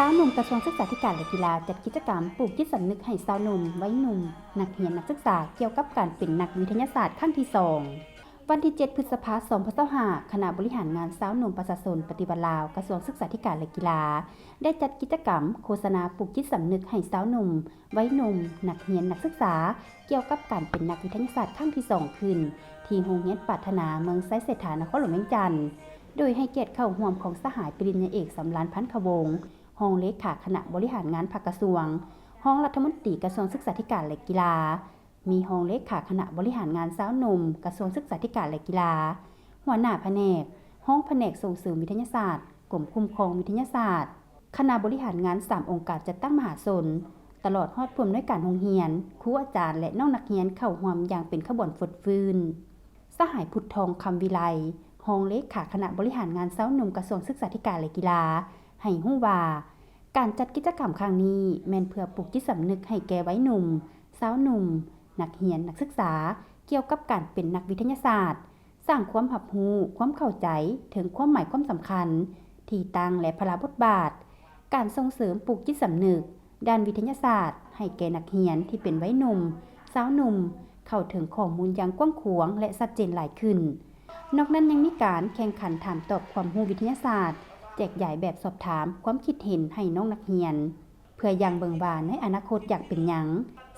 ຊາວໜຸ່ມ ກະຊວງສຶກສາທິການ ແລະ ກິລາ ຈັດກິດຈະກຳ ປູກຈິດສຳນຶກໃຫ້ຊາວໜຸ່ມ, ໄວໜຸ່ມ, ນັກຮຽນ, ນັກສຶກສາ ກ່ຽວກັບການເປັນນັກວິທະຍາສາດຄັ້ງທີສອງ. ວັນທີເຈັດ ພຶດສະພາ ສອງພັນຊາວຫ້າ ຄະນະບໍລິຫານງານຊາວໜຸ່ມປະຊາຊົນປະຕິວັດລາວ ກະຊວງສຶກສາທິການ ແລະ ກິລາ ໄດ້ຈັດກິດຈະກຳໂຄສະນາ ປູກຈິດສຳນຶກໃຫ້ຊາວໜຸ່ມ, ໄວໜຸ່ມ, ນັກຮຽນ, ນັກສຶກສາ ກ່ຽວກັບການເປັນນັກວິທະຍາສາດຄັ້ງທີສອງຂຶ້ນ ທີ່ໂຮງຮຽນປາດຖະໜາ ເມືອງໄຊເສດຖາ ນະຄອນຫຼວງວຽງຈັນ, ໂດຍໃຫ້ກຽດເຂົ້າຮ່ວມຂອງສະຫາຍປະລິນຍາເອກ ສຳລານ ພັນຂະວົງ ຮອງເລຂາຄະນະບໍລິຫານງານພັກກະຊວງ, ຮອງລັດຖະມົນຕີກະຊວງສຶກສາທິການ ແລະ ກິລາ, ມີຮອງເລຂາຄະນະບໍລິຫານງານຊາວໜຸ່ມ ກະຊວງສຶກສາທິການ ແລະ ກິລາ, ຫົວໜ້າພະແນກ, ຮອງພະແນກສົ່ງເສີມວິທະຍາສາດ, ກົມຄຸ້ມຄອງວິທະຍາສາດ, ຄະນະບໍລິຫານງານສາມອົງການຈັດຕັ້ງມະຫາຊົນ, ຕະຫຼອດຮອດຜູ້ອຳນວຍການໂຮງຮຽນ, ຄູອາຈານ ແລະ ນ້ອງນັກຮຽນເຂົ້າຮ່ວມຢ່າງເປັນຂະບວນຟົດຟື້ນ. ສະຫາຍ ພຸດທອງ ຄຳວິໄລ, ຮອງເລຂາຄະນະບໍລິຫານງານຊາວໜຸ່ມກະຊວງສຶກສາທິການ ແລະ ກິລາ ໃຫ້ຮູ້ວ່າ ການຈັດກິດຈະກຳຄັ້ງນີ້ແມ່ນເພື່ອປູກຈິດສຳນຶກໃຫ້ແກ່ໄວໜຸ່ມ, ຊາວໜຸ່ມ, ນັກຮຽນ, ນັກສຶກສາ ກ່ຽວກັບການເປັນນັກວິທະຍາສາດ, ສ້າງຄວາມຮັບຮູ້, ຄວາມເຂົ້າໃຈເຖິງຄວາມໝາຍຄວາມສຳຄັນ, ທີ່ຕັ້ງ ແລະ ພາລະບົດບາດ, ການສົ່ງເສີມປູກຈິດສຳນຶກດ້ານວິທະຍາສາດໃຫ້ແກ່ນັກຮຽນທີ່ເປັນໄວໜຸ່ມ, ຊາວໜຸ່ມ ເຂົ້າເຖິງຂໍ້ມູນຢ່າງກວ້າງຂວາງ ແລະ ຊັດເຈນຫຼາຍຂຶ້ນ. ນອກນັ້ນຍັງມີການແຂ່ງຂັນຖາມຕອບຄວາມຮູ້ວິທະຍາສາດ, ແຈກຢາຍແບບສອບຖາມຄວາມຄິດເຫັນໃຫ້ນ້ອງນັກຮຽນ ເພື່ອຢ່າງເບິ່ງວ່າໃນອະນາຄົດຢາກເປັນຫຍັງ,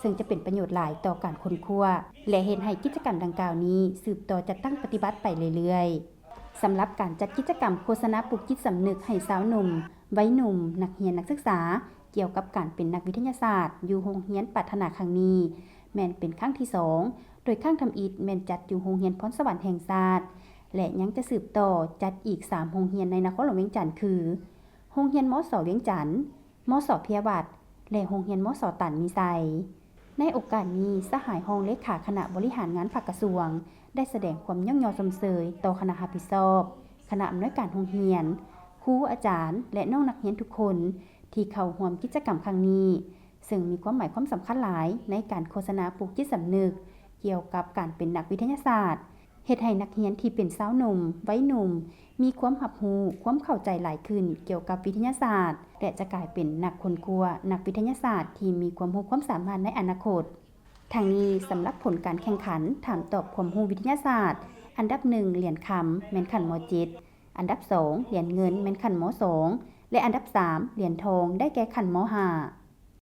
ເຊິ່ງຈະເປັນປະໂຫຍດຫຼາຍຕໍ່ການຄົ້ນຄວ້າ ແລະ ເຮັດໃຫ້ກິດຈະກຳດັ່ງກ່າວນີ້ສືບຕໍ່ຈັດຕັ້ງປະຕິບັດໄປເລື້ອຍໆ. ສຳລັບການຈັດກິດຈະກຳໂຄສະນາ ປູກຈິດສຳນຶກໃຫ້ຊາວໜຸ່ມ, ໄວໜຸ່ມ, ນັກຮຽນ, ນັກສຶກສາ ກ່ຽວກັບການເປັນນັກວິທະຍາສາດ ຢູ່ໂຮງຮຽນປາດຖະໜາຄັ້ງນີ້ ແມ່ນເປັນຄັ້ງທີສອງ, ໂດຍຄັ້ງທຳອິດແມ່ນຈັດຢູ່ໂຮງຮຽນພອນສະຫວັນແຫ່ງຊາດ ແລະ ຍັງຈະສືບຕໍ່ຈັດອີກສາມໂຮງຮຽນໃນນະຄອນຫຼວງວຽງຈັນ ຄື ໂຮງຮຽນ ມສ ວຽງຈັນ, ມສ ເພຍວັດ ແລະ ໂຮງຮຽນ ມສ ຕານມີໄຊ. ໃນໂອກາດນີ້, ສະຫາຍຮອງເລຂາຄະນະບໍລິຫານງານພັກກະຊວງ ໄດ້ສະແດງຄວາມຍ້ອງຍໍຊົມເຊີຍຕໍ່ຄະນະຮັບຜິດຊອບ, ຄະນະອຳນວຍການໂຮງຮຽນ, ຄູ, ອາຈານ ແລະ ນ້ອງນັກຮຽນທຸກຄົນ ທີ່ເຂົ້າຮ່ວມກິດຈະກຳຄັ້ງນີ້, ເຊິ່ງມີຄວາມໝາຍຄວາມສຳຄັນຫຼາຍໃນການໂຄສະນາ ປູກຈິດສຳນຶກກ່ຽວກັບການເປັນນັກວິທະຍາສາດ, ເຮັດໃຫ້ນັກຮຽນທີ່ເປັນຊາວໜຸ່ມ, ໄວໜຸ່ມ ມີຄວາມຮັບຮູ້, ຄວາມເຂົ້າໃຈຫຼາຍຂຶ້ນກ່ຽວກັບວິທະຍາສາດ ແລະ ຈະກາຍເປັນນັກຄົ້ນຄວ້າ, ນັກວິທະຍາສາດທີ່ມີຄວາມຮູ້ຄວາມສາມາດໃນອະນາຄົດ. ທັງນີ້, ສຳລັບຜົນການແຂ່ງຂັນຖາມຕອບຄວາມຮູ້ວິທະຍາສາດ, ອັນດັບໜຶ່ງຫຼຽນຄຳ ແມ່ນຂັ້ນ ມ.ເຈັດ, ອັນດັບສອງຫຼຽນເງິນ ແມ່ນຂັ້ນ ມ.ສອງ ແລະ ອັນດັບສາມຫຼຽນທອງ ໄດ້ແກ່ຂັ້ນ ມ.ຫ້າ.